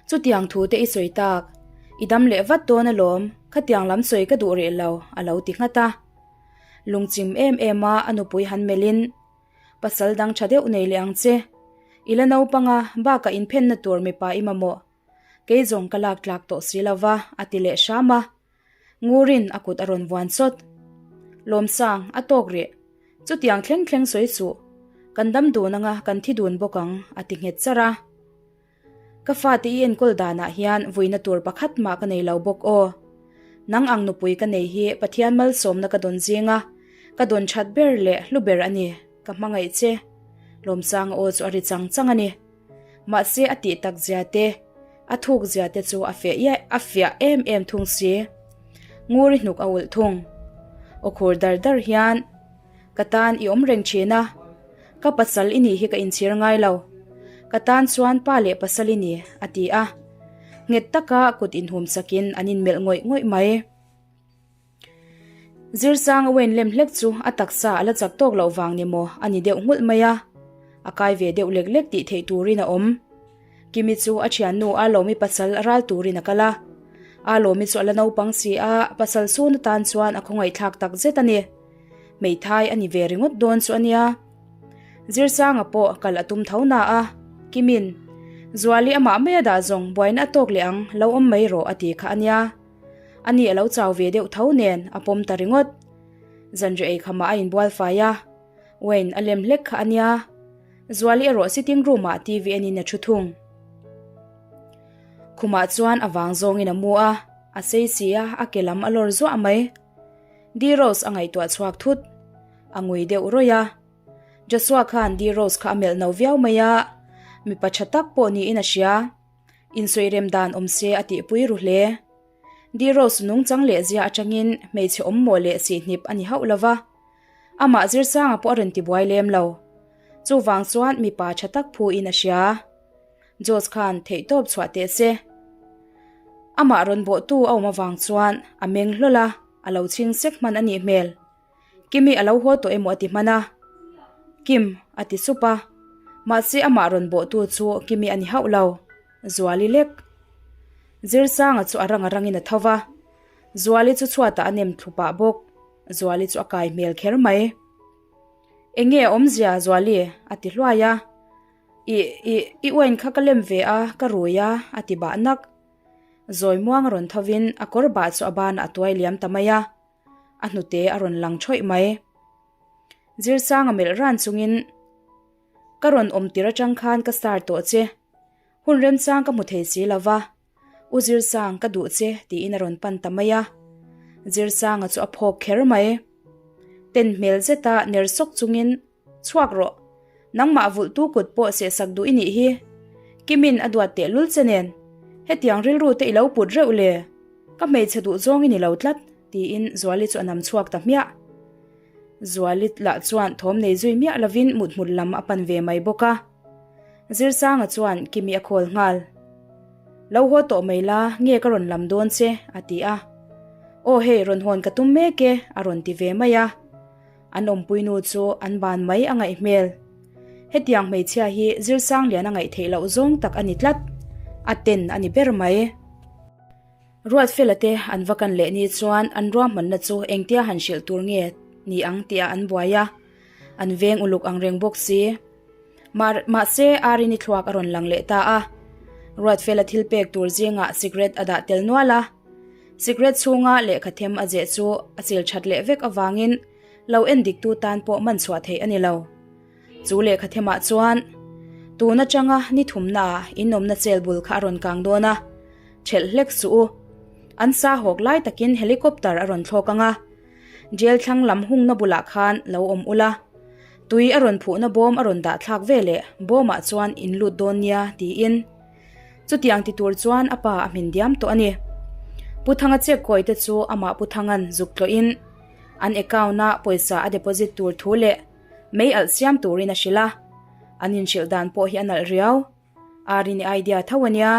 Speaker 1: Chutiang thu te i sawi tak. I dam leh vat dawn alawm, khatiang lam sawi ka duh rih lo, a lo ti nghat a. Lungchim em em a a nupui han melhin, Pasal dang tha deuh nei leh ang che. I la naupang a, bakah inphenna tur mipa i mamawh. Kei zawng ka lak tlak tawh si lo va, a ti leh hram a. Ngurin a kut a rawn vuan chawt. Lawmsang, a tawk rih. Chutiang thleng thleng sawi suh. Kan dam dun anga kan thi dun bawk ang, a ti nghet charh a. Ka fate i enkawl danah hian vuina tur pakhat mah ka nei lo bawk aw. Nang ang nupui ka nei hi Pathian malsawmna ka dawn zinga ka dawn that ber leh hlu ber a ni, ka hmangaih che. Lawmsanga aw chu a ri chang chang a ni. Mahse a tih tak zia te, a thuk zia te chu a fiah a fiah em em thung si. Nguri hnuk a ulh thung. Aw khur dar dar hian ka tan i awm reng thin a. Ka pasal i nih hi ka inchhir ngai lo. Ka tan chuan pa leh pasal i ni, a ti a. Nghet taka kut inhum sakin an inmelh ngawih ngawih mai. Zirsang a wen lem hlek chu a taksa a la chak tawk loh vang ni maw a ni deuh nghulh mai a. A kai ve deuh lek lek tih theih turin a awm. Kimi chu a thiannu a Lawmi pasal a ral turin a kal a. A Lawmi chu a la naupang si a, pasal sun atan chuan a khawngaihthlak tak zet a ni. Hmeithai a ni ve ringawt dawn chu a nia. Zirsanga pawh kal a tum tho na a, Kimin, Zuali amah mai a dah zawng buaina a tawk leh ang, lo awm mai rawh a ti kha a nia. Ani a lo chau ve deuh tho nen a pawm ta ringawt. Zanriah ei khamah a inbual fai a, Wayne a lem hlek kha a nia. Zuali erawh sitting room ah TV enin a thu thung. Khumah chuan a vang zawngin a mu a, a sei si a, a ke lam a lawr zuah mai. D-Rose a ngaihtuah chhuak thut. A ngui deuh rawih a. Joshua khan D-Rose kha a melh no viau mai a, mipa tha tak pawh niin a hria. Insawi rem dan awm se a tihpui ru hle. D-Rose nungchang leh zia atangin hmeichhe awm maw leh sihhnip a ni hauh lo va. Amah Zirsanga pawh a rawn tibuai lem lo. Chuvang chuan mipa tha tak phuin a hria. Josh khan theihtawp chhuah teh se. Amah rawn bawhtu a awm avang chuan a meng hlawl a, a lo chhing sek hman a nih hmel. Kimi a lo haw tawh emaw a ti hman a. Kim, a ti sup a. Mahse amah rawn bawhtu chu Kimi a ni hauh lo. Zuali lek. Zirsanga chu a rang a rangin a tho va. Zuali chu chhuatah a nem thlu pah bawk. Zuali chu a kai hmel kher mai. Eng nge a awmzia Zuali? a ti hluai a. I, i, i uain kha ka lem ve a, ka rui a, a ti bah nak. Zawi muang a rawn thovin a kawr bah chu a banah a tuai liam ta mai a. A hnute a rawn lang thawih mai. Zirsanga melh ran chungin, Ka rawn awm tir atang khan ka star tawh che. Hun remchang ka hmu thei si lo va. U Zirsang, ka duh che, tiin a rawn pan ta mai a. Zirsanga chu a phawk kher mai. Ten hmel zeta ner sawk chungin, Chhuak rawh. Nangmah vulhtu kut pawh sehsak duh i nih hi. Kimin a duat teh lul che nen. Hetiang rilru te i lo put reuh le. Ka hmeichhe duh zawng i ni lo tlat, tiin Zuali chu a nam chhuak ta hmiah. Zuali lah chuan thawm nei zui miah lovin muthmut lam a pan ve mai bawk a. Zirsanga chuan Kimi a khawl nghal. Lo haw tawh mai la, nge ka rawn lam dawn che, a ti a. Aw hei, rawn hawn ka tum mek e, a rawn ti ve mai a. An awmpuinu chu an ban mai a ngaih hmel. Hetiang hmeichhia hi Zirsang lian a ngaih theih loh zawng tak a ni tlat. A ten a ni ber mai. Ruatfela te an va kan leh ni chuan an ruahmanna chu engtia han hrilh tur nge ni ang tihah an buai a. An veng uluk ang reng bawk si. Mahse Arini thluak a rawn lang leh ta a. Ruatfela thil pek tur zingah cigarette a dah tel nual a. Cigarette chhunga lehkha them a zeh chu a chil that leh vek avangin lo en diktu tan pawh man chhuah theih a ni lo. Chu lehkha themah chuan tun atanga ni thumnaah inawmna cell bul kha a rawn kang dawn a, thelh hlek suh u. An sa hawk lai takin helicopter a rawn thlawk ang a, jail thlang lam hungna bulah khan lo awm ula, tui a rawn phuhna bawm a rawn dah thlak veleh bawmah chuan in lut dawn nia tiin. Chutiang ti tur chuan a pa a hmin diam tawh a ni. Pu Thanga check kawi te chu amah Pu Thanga'n zuk tlawhin an account-a pawisa a deposit tur thu leh mei alh siam turin a hrilh a. An inhrilh dan pawh hi a nalh riau. Arini idea tho a nia.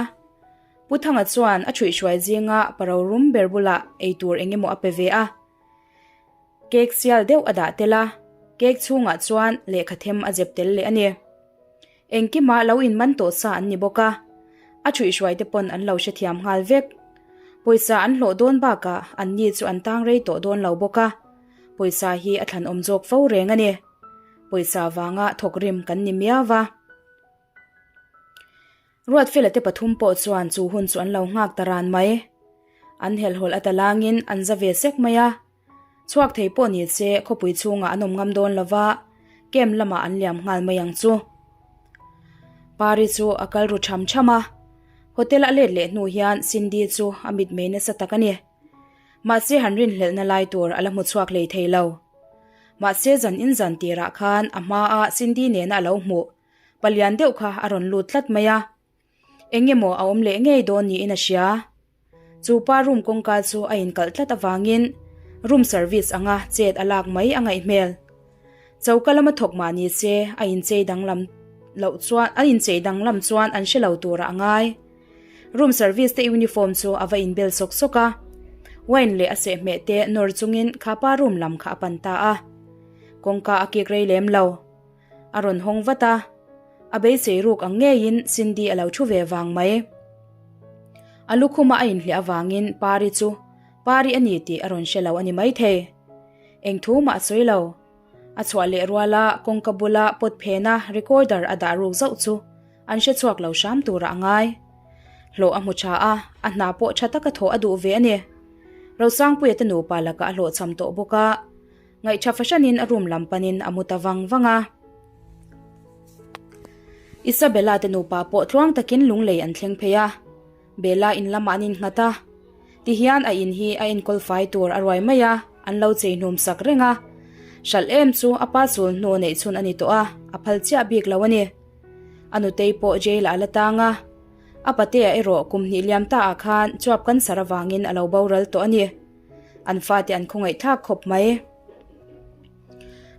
Speaker 1: Pu Thanga chuan a chhuihhruai zinga pa rorum ber bulah eitur eng emaw a pe ve a. Cake sial deuh a dah tel a, cake chhungah chuan lehkha them a zep tel leh a ni. Engkimah lo inman tawh sa an ni bawk a, a chhuihhruai te pawn an lo hrethiam nghal vek. Pawisa an hlawh dawn bakah an ni chu an tang rei tawh dawn lo bawk a, pawisa hi a thlanawm zawk fo reng a ni. Pawisa vanga thawk rim kan ni miau va. Ruatfela te pathum pawh chuan chu hun chu an lo nghak ta ran mai. An helhhawlh a talangin an za ve sek mai a. Chhuak thei pawh ni se khawpui chhungah an awm ngam dawn lo va, camp lamah an liam nghal mai ang chu. Pari chu a kal ru tham tham a, hotel a let leh hnu hian Cindy chu a mitmei nasa tak a ni. Mahse han rinhlelhna lai tur a la hmu chhuak hlei thei lo. Mahse zan in zan tirah khan a hmaa Cindy nena a lo hmuh palian deuh kha a rawn lut tlat mai a. Eng emaw a awm leh ngei dawn niin a hria. Chu pa room kawngka chu a inkalh tlat avangin room service anga chet a lak mai a ngaih hmel. Choka lama thawk mah ni se a inchei danglam loh chuan a inchei danglam chuan an hre lo turah a ngai. Room service te uniform chu a va inbel sawk sawk a. Wine leh a sehhmeh te nawr chungin kha pa room lam kha a pan ta a. Kawngka a kik rei lem lo. A rawn hawng vat a, a beisei ruk ang ngeiin Cindy a lo thu ve vang mai. A lukhuma a inhliah avangin Pari chu Pari a ni tih a rawn hre lo a ni maithei. Eng thu mah a sawi lo. A chhuah leh ruala kawngka bula pot phena recorder a dah ruk zauh chu an hre chhuak lo hram turah a ngai. Hlawh a hmu tha a, a hna pawh tha taka thawh a duh ve a ni. Rosangpuia te nupa lakah a hlawhchham tawh bawk a. Ngaihṭha fahranin a room lam panin a mu ta vang vang a. Isabella te nupa pawh tluang takin lunglei an thleng phei a, Bella in lamah an innghat a. Tihian a in hi a enkawl fai tur a ruai mai a, an lo chei hnum sak reng a. Hralh em chu a pa sul hnu neih chhun a ni tawh a, a phal chiah bik lo a ni. A nutei pawh jail ah a la tang a, a patea erawh kum hnih liam ta ah khan chuap cancer avangin a lo boral tawh a ni. An fate an khawngaih thlak khawp mai.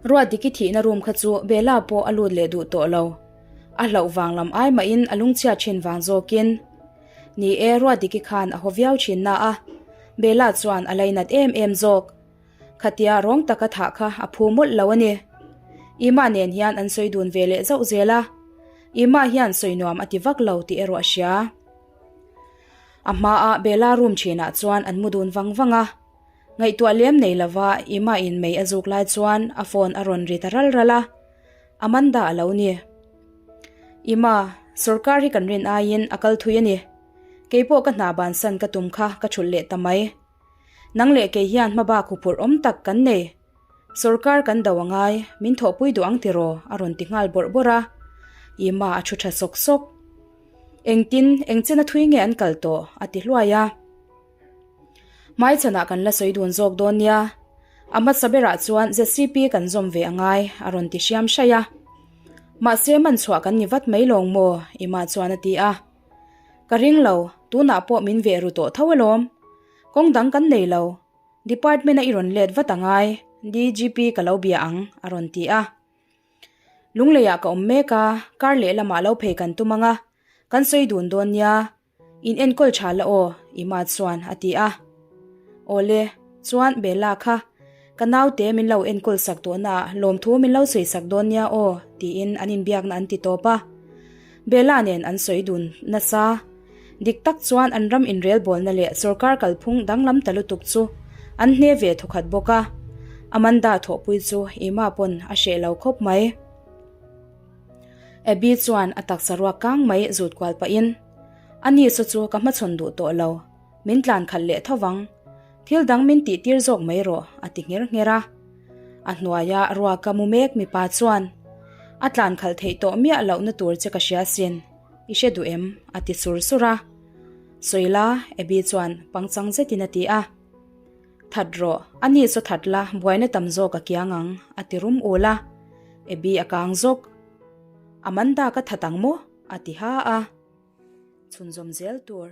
Speaker 1: Ruatdiki thihna room kha chu Bella pawh a lut leh duh tawh lo. A hlauh vang lam ai mahin a lungchhiat thin vang zawkin. Ni e, Ruatdiki khan a haw viau thin na a, Bella chuan a lainat em em zawk. Khatia rawng taka thah kha a phu mawlh lo a ni. Ima nen hian an sawi dun ve leh zauh zel a. Ima hian sawi nuam a ti vak lo tih erawh a hria. A hmaa Bella room thinah chuan an mu dun vang vang a, ngaihtuah lem nei lova Ima in mei a zuk lai chuan a phone a rawn ri ta ral ral a, Amanda a lo ni. Ima, sawrkar hi kan rin aiin a kal thui a ni. Keipawh ka hna bansan ka tum kha ka thulh leh ta mai. Nang leh kei hian hmabak huphurh awm tak kan nei. Sawrkar kan do angai, min thawhpui duh ang tiraw? a rawn ti nghal bawrh bawrh a. Ima a thu tha sawk sawk. Engtin, eng chena thui nge an kal tawh? a ti hluai a. Hmaichhanah kan la sawi dun zawk dawn nia. A hmasa berah chuan ZCP kan zawm ve angai, a rawn ti hriam hraih a. Mahse man chhuah kan ni vat mai lawng maw? Ima chuan a ti a. Ka ring lo, tunah pawh min veh ru tawh tho alawm. Kawng dang kan nei lo. Department-a i rawn let vat angai, DGP ka lo bia ang, a rawn ti a. Lungleiah ka awm mek a, kar lehlamah lo phei kan tum ang a, kan sawi dun dawn nia, in enkawl tha la aw, Ima chuan a ti a. Awle, chuan Bella kha, ka naute min lo enkawl sak tawhnaah lawmthu min lo sawi sak dawn nia aw, tiin an inbiakna an ti tawp a. Bella nen an sawi dun nasa. Dik tak chuan an ram inrelbawlna leh sorkar kalphung danglam ta lutuk chu an hne ve thawkhat bawk a, Amanda thawhpui chu Emma pawn a hreh lo khawp mai. Abby chuan a taksa ruak kang mai zut kual pahin, Ani saw chu ka hmachhawn duh tawh lo, min tlan khalh leh tho vang. Thil dang min tih tir zawk mai rawh, a ti ngher ngher a. A hnuaia ruaka mu mek mipa chuan, A tlan khalh theih tawh miah lohna tur che ka hria sin. I hre duh em? a ti sur sur a. Sawila, Abby chuan pangchang zetin a ti a. That rawh, a ni saw that la, buaina tam zawk a kiang ang, a ti rum ul a. Abby a kang zawk. Amanda ka that ang maw? a ti ha a. Chhunzawm zel tur.